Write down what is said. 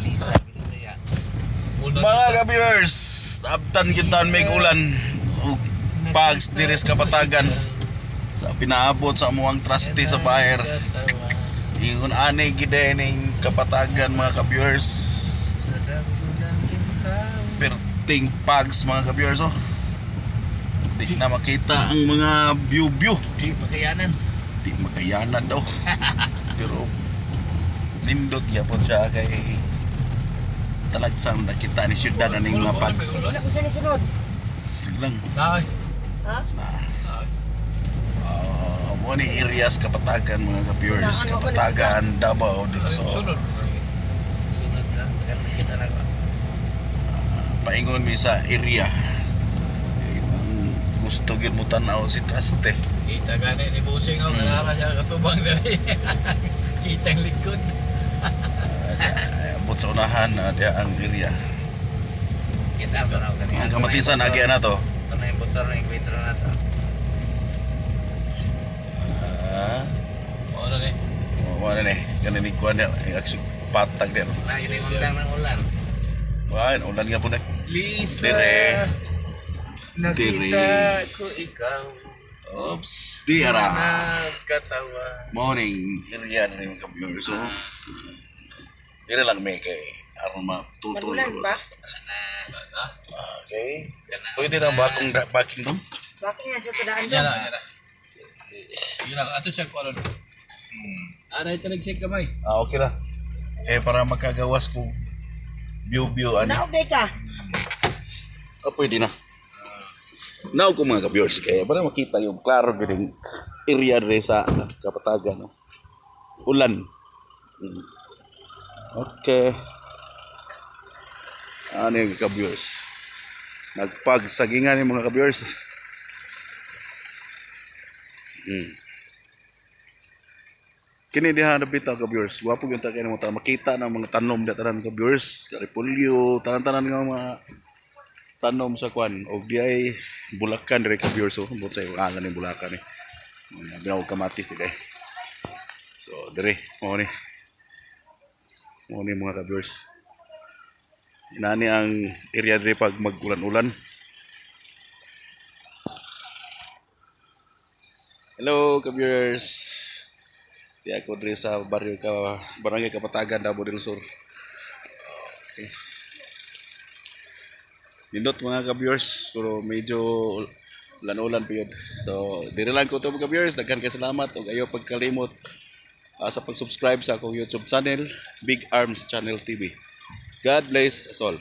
Lisa, Bisaya. Mga ka-viewers, abtan kita may ulan ug pags diri sa Kapatagan sa pinaabot sa amuang trustee sa buyer. Ingon ani gid ning Kapatagan, mga ka-viewers. Perting pags, mga ka-viewers, oh. Di na makita ang mga view view. Di pakayanan. Di makayanan daw. Pero nindot gyapon siya kay talagsan nakita ni syudad aning mga pags. Wala ko siya ni sunod. Sige lang. Ay. Ha? Ah, mo ni areas Kapatagan, mga ka-viewers. Kapatagan, Davao del Sur. Sunod. Sunod na, nakita na ko. Paingon mi sa area. Ang gusto gyud mo tan-aw si Traste. Kita gani ni Busing oh, kanara siya katubang dali. Kitang likod. Ay, abot sa unahan na diya ang area. Kita ko na kanina. Ang kamatisan agi na to. Ito na yung motor na yung kwentro na to. Ah, Ano ni? wala ni kanin kuan niya, actually patag diya. Ay, ini undang ng ulan. Wala, ulan nga po na. Lisa, Dire. nakita ko ikaw. Oops, di ara. Nagkatawa. Morning area na rin mga ka-viewers. So, dire lang may kay aron matutol. Nagulan ba? Okay. Pwede na ba akong backing doon? Bakit nga siya tudaan Yan doon? na, yan na. Yun lang, ato siya kung ano. Ano ito nag-check kamay? Ah, okay ra. Eh, para makagawas ko view view ani. Naog day ka. Ah, pwede na. Now ko, mga ka-viewers, kaya para makita yung klaro gyud yung area diri sa Kapatagan, no. Ulan. Okay. Ano yung ka-viewers? Nagpagsagingan yung mga ka-viewers. Kini diha na bitaw, ka-viewers. Gwapo gyud ta kay mga makita ng mga tanom da tanan, ka-viewers, karipulyo, tanan-tanan nga mga tanom sa kwan og di ay Bulacan dire, ka-viewers, oh. But sa ngalan ni Bulacan eh. Mga binaw kamatis di kay. So dire mao ni. Mao ni, mga ka-viewers. Inani ang area dire pag magulan-ulan. Hello, ka-viewers. Di ako dire sa baryo ka Barangay Kapatagan, Davao del Sur. Okay. Nindot, mga ka-viewers, pero medyo ulan-ulan pa yun. So, dire lang ko to, mga ka-viewers. Daghan kay salamat ug ayaw pagkalimot sa pag-subscribe sa akong YouTube channel, Big Arms Channel TV. God bless us all.